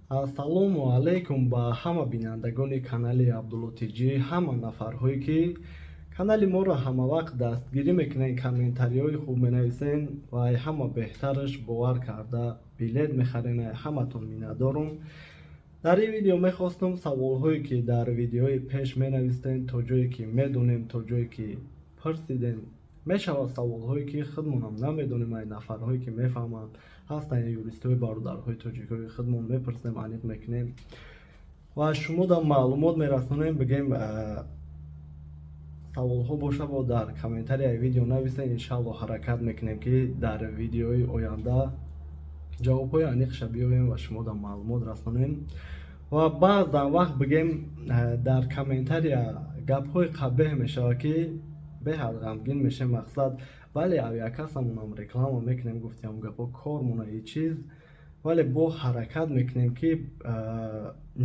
Ассалому алайкум ба ҳама бинандагони канали Абдулло Тҷ, ҳама нафарҳое, ки канали моро ҳамавақт дастгирӣ мекунед, комментариҳои хуб менависен ва ай ҳама беҳтараш бовар карда билет мехарен. Ай ҳаматон миннатдорум. Дар ин видео мехостам саволҳое, ки дар видеои пеш менавистен, то ҷое ки медонем, то ҷое ки пурсидем мешавад, саволҳое, ки худмонам намедонем, ай нафарҳое, ки мефаҳманд, ҳастанд юристҳои бародарҳои тоҷикҳои худмон, мепурсем, аниқ мекунем ва шумода маълумот мерасонем. Бигем, саволҳо боша, бо дар комментарияи видео нависен. Иншалло, ҳаракат мекунем, ки дар видеои оянда ҷавобҳои аниқша биёвем ва шумода маълумот расонем. Ва баъзан вақт, бигем, дар комментария гапҳои қабеҳ мешавад, ки беҳад ғамгин мешем. Мақсад, бале, авиакассамонам реклама мекунем, гуфтиам гапҳо кормона и чиз, вале бо ҳаракат мекунем, ки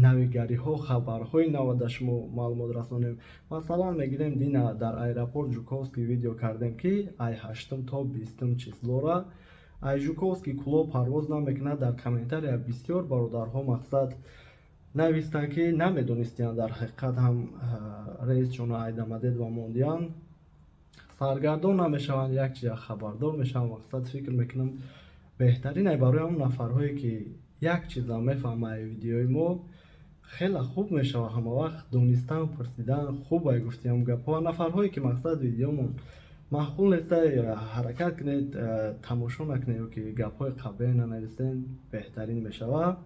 навигариҳо, хабарҳои нава да шумо маълумот расонем. Масалан, мегирем, дина дар аэропорт Жуковский видео кардем, ки ай 8-ум то 20-ум числора ай Жуковский Кӯлоб парвоз намекунад. Дар комментария бисёр бародарҳо, мақсад, навистанд, ки намедонистиянд. Дар ҳақиқат ҳам рейсшона ай Домодедово мондиянд, саргардон намешаванд, як чиза хабардор мешаванд. Мақсад, фикр мекунам, беҳтарин ай барои ҳамон нафарҳое, ки як чиза мефаҳмад, ай видеои мо хеле хуб мешавад. Ҳамавақт донистан, пурсидан хуб ай, гуфтиам гапҳо. Нафарҳое, ки, мақсад, видеомон маъқул нестай, ҳаракат кунед, тамошо накунед ё ки гапҳои қабеҳ нанависен, беҳтарин мешавад.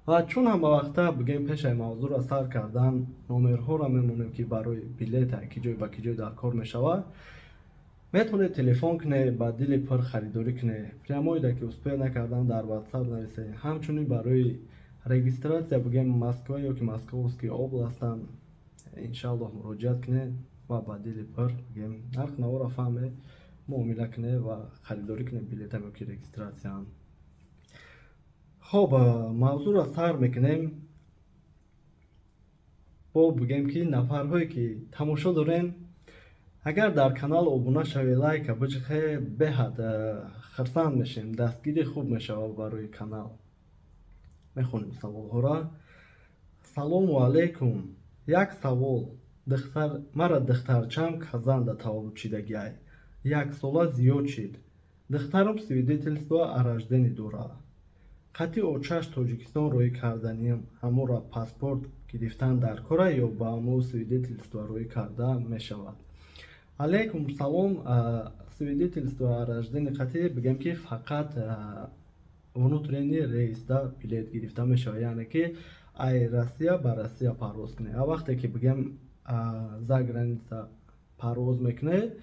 Ва чун ҳамавақта, бигем, пешаи мавзӯъро сар кардан номерҳоро мемонем, ки барои билета ки ҷой ба ки ҷой дар кор мешавад, метавонед телефон кунед, ба дили пур харидорӣ кунед. Прямойда ки успех накардан, дар Ватсап нависед. Ҳамчунин барои регистрация, бигем, Москва ё ки Московский областам, иншаллоҳ, муроҷиат кунед ва ба дили пур, бигем, нарх наворо фаҳмед, муомила кунед ва харидорӣ кунед билетам ё ки регистрацияам. Хоб, мавзӯъро сар мекунем. Бо бигем, ки нафарҳое, ки тамошо дорен, агар дар канал обуна шавед, лайка биҷихе, беҳад хурсанд мешем, дастгирӣ хуб мешавад барои канал. Мехонем саволҳоро. Салому алайкум, як савол: мара духтарчам Казанда таваллуд шидагиай, 1 сола зиёд шид. Духтарам свидетельство о рождении дорад, қати очаш Тоҷикистон роҳӣ карданиям. Ҳамора паспорт гирифтан дар кора ё ба ҳамо свидетельство роҳӣ карда мешавад? Алайкум салом. Свидетельство о рождении қати, бигем, ки фақат внутренний рейсда билет гирифта мешавад, яъне ки ай Россия ба Россия парвоз кунед. А вақте ки, бигем, за граница парвоз мекунед,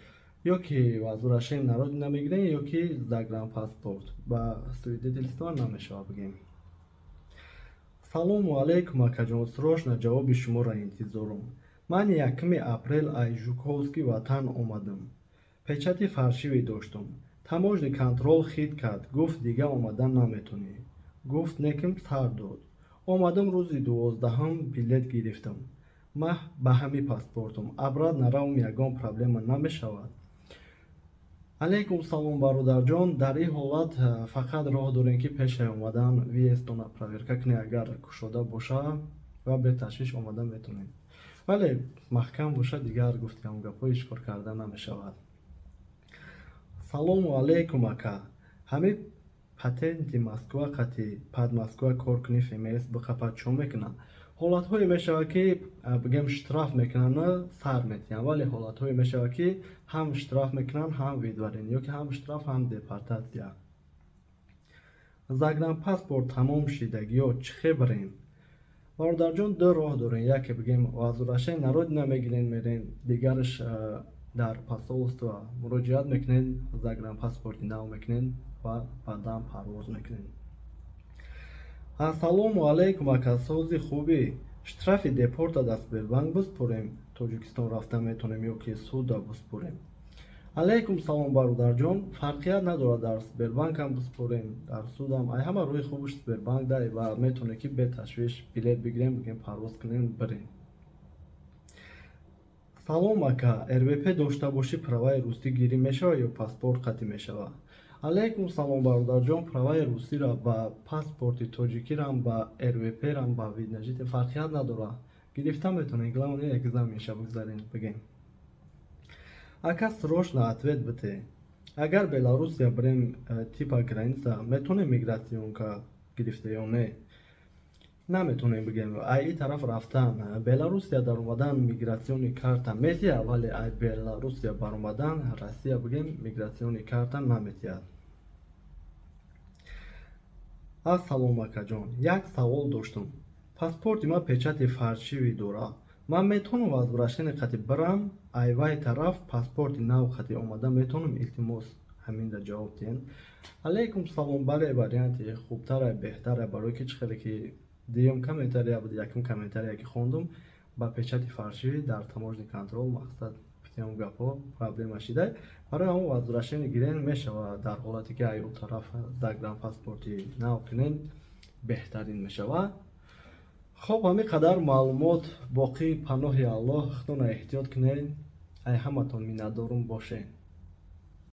ё ки возвращение на родину мегиред, ё ки загранпаспорт, ба свидетельство намешавад, бигем. Салому алайкум, акаҷон, срочно ҷавоби шуморо интизорум. Ман 1-уми апрел ай Жуковский ватан омадам, печати фальшивый доштум. Таможенный контроль хит кард, гуфт, дига омадан наметонӣ. Гуфт, неким сар дод. Омадам, рӯзи 12-ҳум билет гирифтам. Ман ба ҳамин паспортум обратно равам, ягон проблема намешавад? Алайкум салом, бародарҷон. Дар ин ҳолат фақат роҳ дорем, ки пешаи омадан въездтона проверка кунед. Агар кушода боша ва беташвиш омада метавонед, вале маҳкам бошад, дигар, гуфтиам гапҳо, ҳеҷ кор карда намешавад. Салому алайкум, ака. Ҳамин патенти Москва қати пад Москва кор кунӣ, ФМС биқапад, чӣ мекунад? Ҳолатҳое мешавад, ки, бигем, штраф мекунанд, сар метиҳанд, вале ҳолатҳое мешавад, ки ҳам штраф мекунанд, ҳам выдворение, ё ки ҳам штраф, ҳам депортатсия. Загранпаспорт тамом шидагиё чӣ хел бирем? Бародарҷон, ду роҳ дорем: яке, бигем, возвращение на родину мегирен, мерен, дигараш дар посольство муроҷиат мекунед, загранпаспорти нав мекунед ва баъдан парвоз мекунед. Ассалому алайкум, ака, сози хубӣ? Штрафи депорта дар Сбербанк биспорем, Тоҷикистон рафта метавонем ё ки суда биспорем? Алайкум салом, бародарҷон. Фарқият надорад, дар Сбербанкам биспорем, дар судам. Ай ҳама рӯи хубаш Сбербанк дай ва метавонед, ки беташвиш билет бигирем, бигем, парвоз кунем, бирем. Салом, ака. РВП дошта бошӣ, праваи русӣ гирӣ мешавад ё паспорт қатъӣ мешавад? Алейкум салом, бародарҷон. Праваи русиро ба паспорти тоҷикирам, ба РВПрам, ба вид на жительство фарқият надорад, гирифта метавонед. Главное, экзаменша бигзарен. Бигем, ака, срочно ответ бите. Агар Беларусия бирем, типа граница, метавонем миграционка гирифта ё не? Наметонем бигем. Ай и тараф рафтан, Беларусия даромадан, миграционный карта метиҳад, вале ай Беларусия баромадан Россия, бигем, миграционный карта наметиҳад. Ассалом, акаҷон, як савол доштум. Паспорти ман печати фальшивый дорад. Ман метавонам возвращение қати бирам, айвай тараф паспорти нав қати омада метавонам? Илтимос, ҳаминда ҷавоб диҳед. Алейкум салом. Бале, варианти хубтара, беҳтара, барои ки чӣ хеле ки дуюм комментария буд, якум комментария ки хондум, ба печати фальшивый дар таможенный контроль, мақсад, птиам гапҳо проблема шида. Барои ҳамон возвращение гирен мешавад. Дар ҳолате ки ай ӯ тараф загранпаспорти нав кунен, беҳтарин мешавад. Хоб, ҳамин қадар маълумот. Боқӣ паноҳи Аллоҳ, худона эҳтиёт кунед. Ай ҳаматон миннатдорум, бошед.